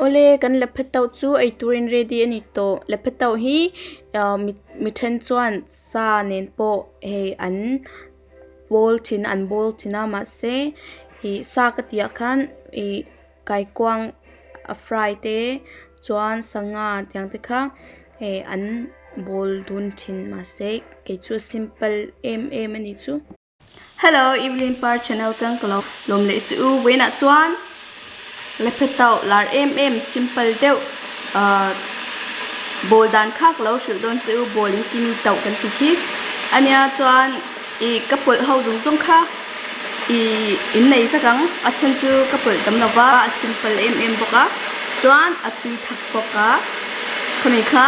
Awle kan lephet tauh chu ei turin ready a ni tawh lephet tauh hi ah mi mi then chuan sa nen pawh hei an bawl thin an bawl thin a mahse ih sa ka tih ah khan ih kaikuang a fry te chuan sangha tiang te kha hei an bawl dun thin mahse kei chu simple em em a ni chu. Hello Evelyn Par channel tang ka lo lawm leh chu u vawiinah chuan lephe tauh lar em em simple deuh ahh bawl dan kha ka lo hrilh dawn che u bawl in timi tauh kan ti khi ania chuan ih ka pawlh ho zawng zawng kha ih in nei vek ang a chhan chu ka pawlh tam lo va a simple em em bawk a chuan a tui thak bawk a khami kha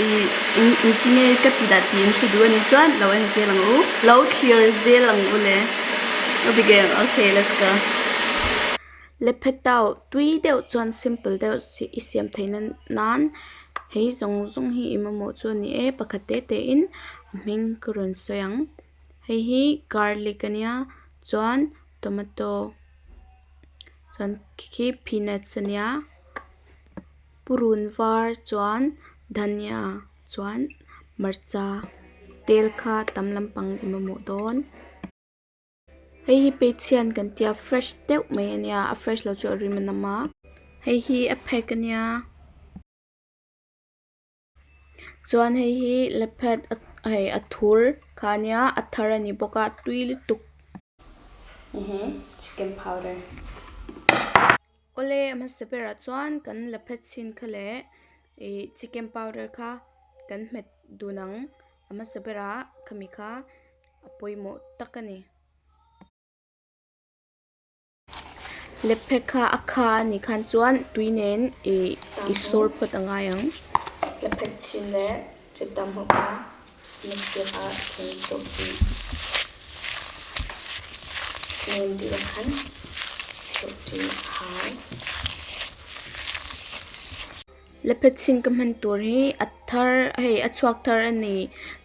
ih eng engtin nge ka ti dah tih in hre duh a nih chuan lo en zel ang u lo thlir zel ang u le a begin okay let's go. Lephe tau tui deuh chuan simple deuh i siam theih na nan hei zawng zawng hi i mamawh chu a ni e pakhat te te in a hming ka rawn sawi ang hei hi garlic a nia chuan tomato chuan khi khi peanuts a nia purun var chuan dhania chuan hmarcha tel kha tam lampang i mamawh dawn. Hei hi peichhian kan tia fresh deuh mai a nia a fresh lo chu a rim a nam a hei hi a phek a nia chuan hei hi lephet hei a thur kha a nia a thar a ni bawk a tui lutuk. Chicken powder. Awle a hmasa berah chuan kan lephet chhin kha leh ih chicken powder kha kan hmet dun ang a hmasa berah khami kha. a pawimawh tak a ni. Lephe kha a kha a nih khan chuan tui nen ih i sawr phawt a ngai ang. Lephe chhin leh chi tam ho kha mixer ah thing tawh tih nem tih ah khan tawh tih a hau. Lephe chhin ka hman tur hi a thar hei a chhuak thar a ni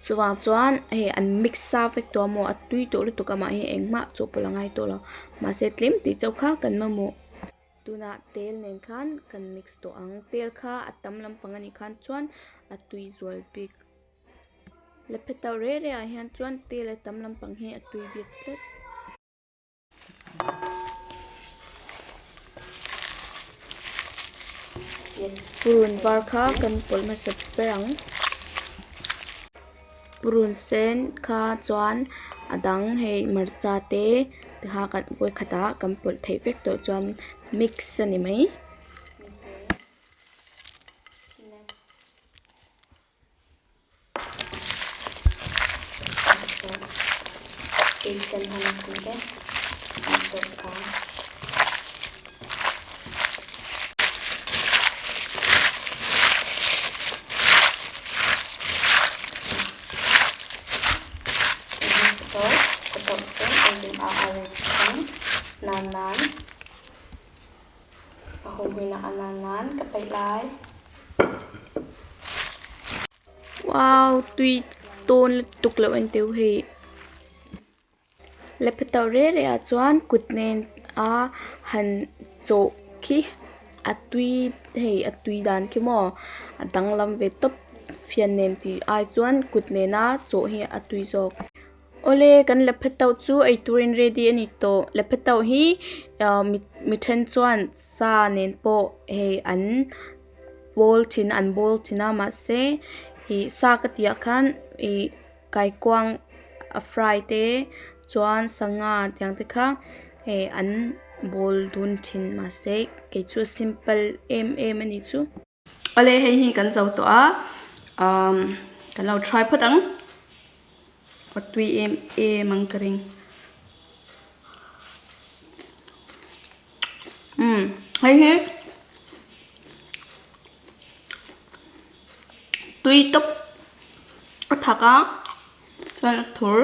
chuvang chuan hei an mix sa vek tawh a maw a tui tawh lutuk a mah hi engmah chawhpawlh a ngai tawh lo mahse tlem tih chauh kha kan mamawh tunah tel nen khan kan mix tawh ang tel kha a tam lampang a nih khan chuan a tui zual bik lephe tauh reh reh ah hian chuan tel a tam lampang hi a tui bik tlat. Purun var kha kan pawlh hmasa ber ang purun sen kha chuan a dang hei hmarcha te tikha kan vawi khatah kan pawlh theih vek tawh chuan mix a ni mai. Wow tui tawn lutuk loh en teuh hei lephe tauh reh reh ah chuan kut nen a han chawh khi a tui hei a tui dan khi maw a danglam ve tawp fian nen tih ai chuan kut nena chawh hi a tui zawk. Awle kan lephe tauh chu ei turin ready a ni tawh lephe tauh hi ah mi mi then chuan sa nen pawh hei an bawl thin an bawl thin a mahse ih sa ka tih ah khan ih kaikuang a fry te chuan sangha tiang te kha hei an bawl dun thin mahse kei chu simple em em a ni chu. Awle hei hi kan zo tawh a umm kan lo try phawt ang a tui em em ang ka ring umm hei hi tui tawp a thak a chuan a thur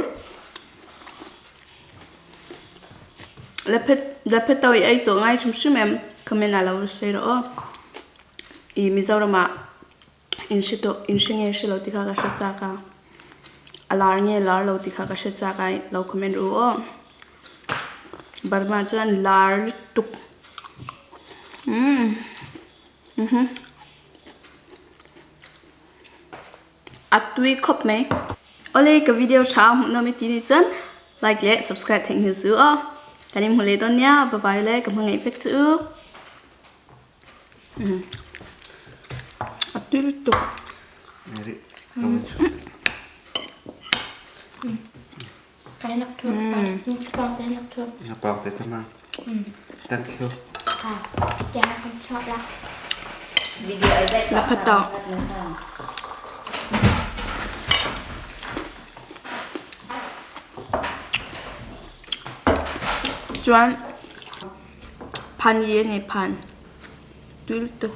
lephet tawh i ei tawh ngai hrim hrim em comment ah lo sawi rawh aw. Ih Mizoramah in hre tawh in hre nge hre lo tih kha ka hre chak a a lar nge lar lo tih kha ka hre chak a lo comment ru aw Burma chuan lar lutuk umm. A tui khawp mai. Awle ka video tha hmuh nawm i ti ni chuan like leh subscribe theih nghil su aw. Kan in hmu leh dawn nia bye bye le ka hmangaih vek chu u. A tui lutuk. Laphatau. Chuan phan ye nge phan. Tui lutuk.